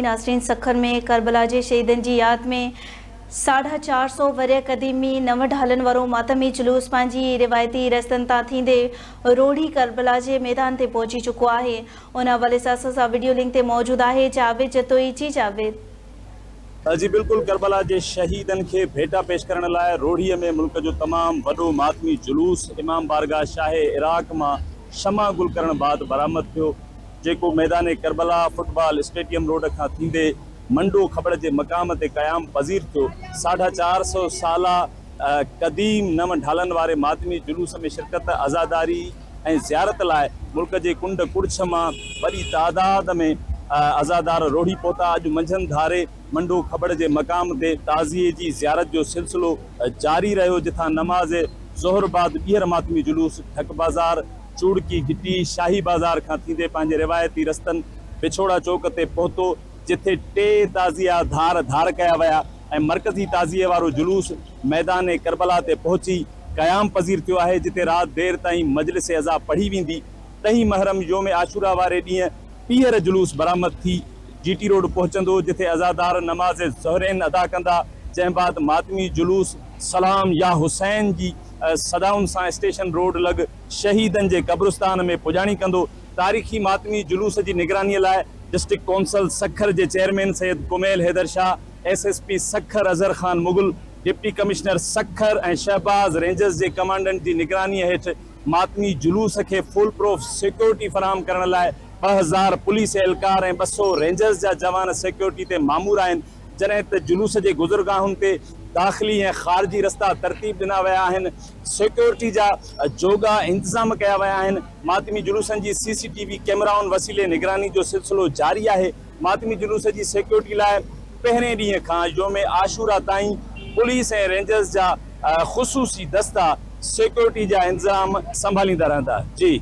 ناظرين سکر ۾ ڪربلا جي شهيدن جي ياد ۾ ساڍا 400 ورهيه قديمي نو ڍالن وارو ماتمي جلوس پنهنجي روايتي رستن تان ٿيندي روهڙي ڪربلا جي ميدان تي پهچي چڪو آهي ان حوالي سان اسان سان وڊيو لنڪ تي موجود آهي جاويد جتوئي جي جاويد. جي بلڪل ڪربلا جي شهيدن کي ڀيٽا پيش ڪرڻ لاء روهڙي ۾ ملڪ جو تمام وڏو ماتمي جلوس امام بارگاهه شاهه عراق مان شمع گل ڪرڻ بعد برآمد ٿيو. جيڪو ميدان ڪربلا فٽبال اسٽيڊيم روڊ کان ٿيندي منڊو کٻڙ جي مقام تي قيام پذير ٿيو. ساڍا 400 سالا قديم نو ڍالن واري ماتمي جلوس ۾ شرڪت، عزاداري ۽ زيارت لاء ملڪ جي ڪنڊ ڪڙڇ مان وڏي تعداد ۾ عزادار روهڙي پهتا. اڄ منجهند ڌاري منڊو کٻڙ جي مقام تي تعزيي جي زيارت جو سلسلو جاري رهيو، جتان نماز ظهر بعد ٻيهر ماتمي جلوس ڍڪ بازار، چوڙڪي گهٽي، شاهي بازار کان ٿيندي پنهنجي روايتي رستن وڇوڙا چوڪ تي پهتو، جتي ٽي تعزيا ڌار ڌار ڪيا ويا ۽ مرڪزي تعزيي وارو جلوس ميدان ڪربلا تي پهچي قيام پذير ٿيو آهي، جتي رات دير تائين مجلس عزا پڙهي ويندي. ڏهين محرم يوم عاشورا واري ڏينهن ٻيهر جلوس برآمد ٿي جي ٽي روڊ پهچندو، جتي عزادار نماز ظهرين ادا ڪندا، جنهن بعد ماتمي جلوس سلام يا حسين جي صدائن سان اسٽيشن روڊ لڳ شهيدن جي قبرستان ۾ پڄاڻي ڪندو. تاريخي ماتمي جلوس جي نگراني لاء ڊسٽرڪٽ ڪونسل سکر جي chairman Syed Kumail Haider Shah, S S P Sukkur Azhar Khan Mughal, deputy commissioner Sukkur ۽ Shahbaz rangers جي ڪمانڊنٽ جي نگراني هيٺ ماتمي جلوس کي فول پروف سيڪيورٽي فراهم ڪرڻ لاء 2000 پوليس اهلڪار ۽ 200 رينجرز جا جوان سيڪيورٽي تي مامور آهن. جڏهن ته جلوس جي گذرگاهن تي داخلي ۽ خارجي رستا ترتيب ڏنا ويا آهن، سيڪيورٽي جا جوڳا انتظام ڪيا ويا آهن، ماتمي جلوسن جي سي سي ٽي وي ڪئميرائن وسيلي نگراني جو سلسلو جاري آهي، ماتمي جلوس جي سيڪيورٽي لاء پهرين ڏينهن کان يوم عاشورا تائين پوليس ۽ رينجرز جا خصوصي دستا سيڪيورٽي جا انتظام سنڀاليندا رهندا. جي.